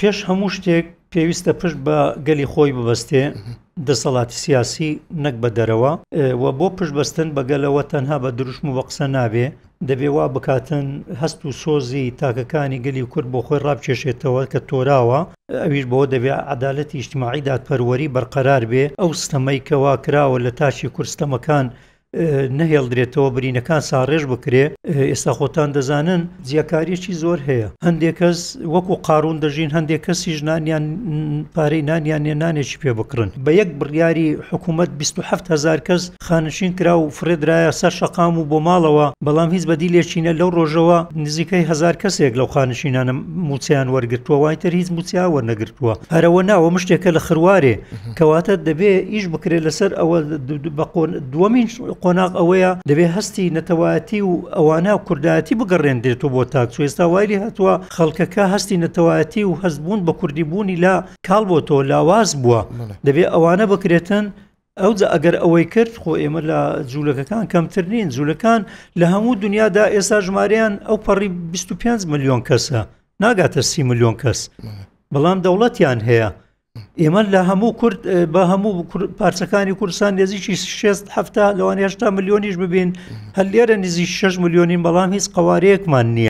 پێش هەموو شتێک پێویستە پشت بە گەلی خۆی ببەستێ، دەسەڵاتی سیاسی نەک بە دەرەوە و بۆ پشت بەستن بە گەلەوە تەنها بە دروشم و بە قسە نابێ، دەبێ وا بکاتن هەست و سۆزی تاکەکانی گەلی کورد بۆ خۆی ڕابکێشێتەوە کە تۆراوە، ئەویش بەوە دەبێ عەدالەتی ئیجتیماعی دادپەروەری بەرقەرار بێ، ئەو ستەمەی کەوا کراوە لە تاکی کورد ستەمەکان نەهێڵدرێتەوە برینەکان ساڕێژ بکرێ ئێستا خۆتان دەزانن جیاکاریەکی زۆر هەیە هەندێک کەس وەکو قارون دەژین هەندێک کەسیش نانیان پارەی نانیان نیە نانێکی پێ بکڕن بە یەک بڕیاری حکوومەت 27 هزار کەس خانشین کرا و فڕێدرایە سەر شەقام و بۆ ماڵەوە بەڵام هیچ بەدیلێکی نە لەو ڕۆژەوە نزیکەی هزار کەسێک لەو خانشینانە موچەیان وەرگرتووە وای تر هیچ موچەیان وەرنەگرتووە هەرەوە ناوە مشتێکە لە خروارێ کەواتە دەبێ ئیش بکرێت لەسەر ئەوە دووەمین قۆناغ ئەوەیە دەبێ هەستی نەتەوایەتی و ئەوانە کوردایەتی بگەڕێندرێتەوە بۆ تاک چۆ ئێستا وای لێ هاتووە خەڵکەکە هەستی نەتەوایەتی و هەستبوون بە کوردی بوونی لا کاڵ بۆتەوە لاواز بووە دەبێ ئەوانە بکرێتن ئەوجا ئەگەر ئەوەی کرد خۆ ئێمە لە جوولەکەکان کەمتر نین جوولەکان لە هەموو دنیادا ئێستا ژمارەیان ئەو پەڕی 25 ملیۆن کەسە ناگاتە سی ملیۆن کەس بەڵام دەوڵەتیان هەیە ئێمە لە هەموو کورد بە هەموو پارچەکانی کوردستان نێزیکی 6 هەفتا لەوان هێشتا ملیۆنیش ببین هەر لێرە نزیک 6 ملیۆنین بەڵام هیچ قوارەیەکمان نییە.